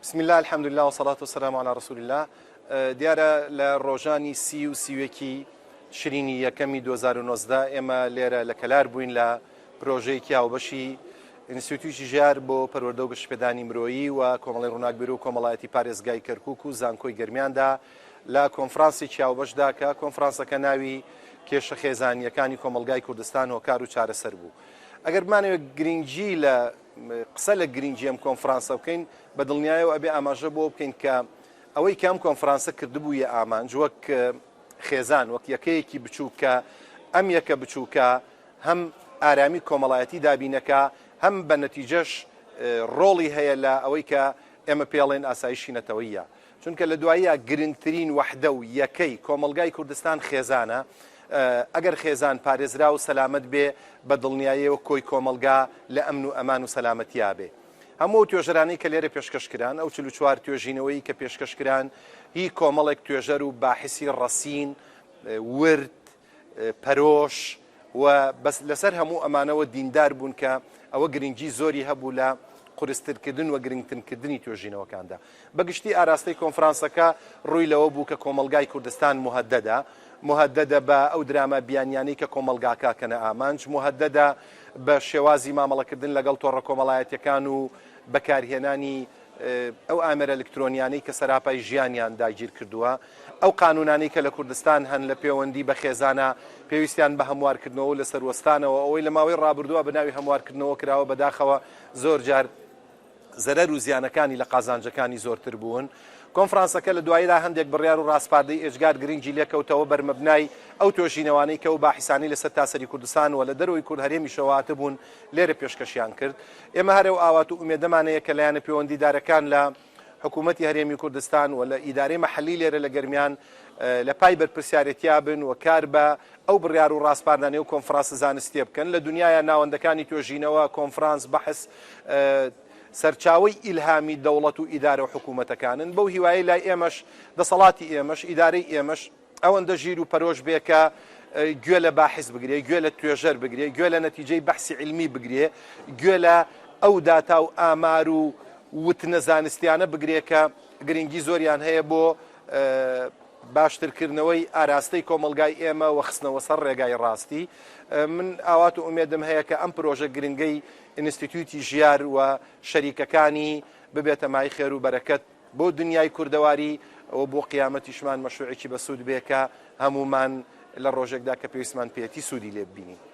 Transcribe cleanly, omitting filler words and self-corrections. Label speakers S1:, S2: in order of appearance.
S1: بسم اللە الحمدللە وصلاة وسلام علی رسول اللە دیارە لە ڕۆژانی سی و سیوێکی تشرینی یەکەمی 2019 ئێمە لێرە لە کەلار بووین لە پرۆژەیەکی هاوبەشی ئینستیتوتی ژیار بۆ پەروەردە و گەشەپێدانی مرۆیی و کۆمەڵی ڕووناکبیر و کۆمەڵایەتی پارێزگای کەرکوک و زانکۆی گەرمیاندا لە کۆنفرانسێکی هاوبەشدا کە کۆنفرانسەکە ناوی کێشە خێزانییەکانی کۆمەڵگای کوردستان هۆکار و چارەسەر بوو. ئەگەر بمانەوێت گرنگی لە قسە لە گرنگی ئەم کۆنفرانسە بکەین بە دڵنیایەوە ئەبێ ئاماژە بۆ بکەین کە ئەوەی کە ئەم کۆنفرانسە کردبوویە ئامانج وەک خێزان وەک یەکەیەکی بچووک کە ئەم یەکە بچووکە هەم ئارامی کۆمەڵایەتی دابینەکا هەم بە نەتیجەش ڕۆڵی هەیە لە ئەوەی کە ئێمە پێڵێن ئاسایشی نەتەوەیە چونکە لە دواییا گرنگترین وەحدە و یەکەی کۆمەڵگای کوردستان خێزانە، ئەگەر خێزان پارێزراو و سەلامەت بێ بە دڵنیایەوە کۆی کۆمەڵگا لە ئەمن و ئەمان و سەلامەتیا بێ. هەموو ئەو توێژەرانەی کە لێرە پێشکەش کران، ئەو 44 توێژینەوەی کە پێشکەش کران هی کۆمەڵێک توێژەر و باحسی ڕەسین، ورد، پەرۆش و بەس لەسەر هەموو ئەمانەوە دیندار بوون کە ئەوە گرنگی زۆری هەبوو لە قورسترکردن و گرنگترکردنی توێژینەوەکاندا. بە گشتی ئاراستەی کۆنفرانسەکە ڕووی لەوە بوو کە کۆمەڵگای کوردستان موهەدەدە، موهەدەدە بە ئەو دراما بیانیانەی کە کۆمەڵگاکە ئەکەنە ئامانج، موهەدەدە بە شێوازی مامەڵەکردن لەگەڵ تۆڕە کۆمەڵایەتیەکان و بەکارهێنانی ئەو ئامێرە ئەلکترۆنیانەی کە سەراپای ژیانیان داگیر کردووە، ئەو قانوونانەی کە لە کوردستان هەن لە پێوەندی بە خێزانە پێویستیان بە هەموارکردنەوە و لەسەروەستانەوە، ئەوەی لە ماوەی ڕابردووە بە ناوی هەموارکردنەوە کراوە بەداخەوە زۆر جار زەرەر و زیانەکانی لە قازانجەکانی زۆرتر بوون. کۆنفرانسەکە لە دواییدا هەندێک بڕیار و ڕاسپاردەی ئێجگار گرنگی لێکەوتەوە بەرمەبنای ئەو توێژینەوانەی کە ئەو باحیسانەی لە سەرتاسەری کوردستان و لە دەرەوەی کورد هەرێمیشەوە هاتبوون لێرە پێشکەشیان کرد. ئێمە هەر ئەو ئاوات و ئومێدەمان هەیە کە لایەنە پێوەندیدارەکان لە حکوومەتی هەرێمی کوردستان و لە ئیدارەی مەحەلی لێرە لە گەرمیان لە پای بەرپرسیارێتیا بن و کار بە ئەو بڕیار و ڕاسپاردانەی و کۆنفرانسە زانستیە بکەن. لە دونیایا ناوەندەکانی توێژینەوە، کۆنفرانس، بەحس، سەرچاوەی ئیلهامی دەوڵەت و ئیدارە و حکوومەتەکانن. بەو هیوایەی لای ئێمەش، دەسەڵاتی ئێمەش، ئیدارەی ئێمەش، ئەوەندە ژیر و پەرۆش بێ کە گوێ لە باحیس بگرێ، گوێ لە توێژەر بگرێ، گوێ لە نەتیجەی بەحسی عیلمی بگرێ، گوێ لە ئەو داتا و ئامار و وتنە زانستیانە بگرێ کە گرنگی زۆریان هەیە بۆ باشترکردنەوەی ئاراستەی کۆمەڵگای ئێمە و خستنەوە سەر ڕێگای ڕاستی. من ئاوات و ئومێدم هەیە کە ئەم پرۆژە گرنگەی ئینستیتیوتی ژیار و شەریکەکانی ببێتە مای خێر و بەرەکەت بۆ دنیای کوردەواری و بۆ قیامەتیشمان مەشروعێکی بەسوود بێ کە هەموومان لە ڕۆژێکدا کە پێویستمان پێیەتی سوودی لێ ببینین.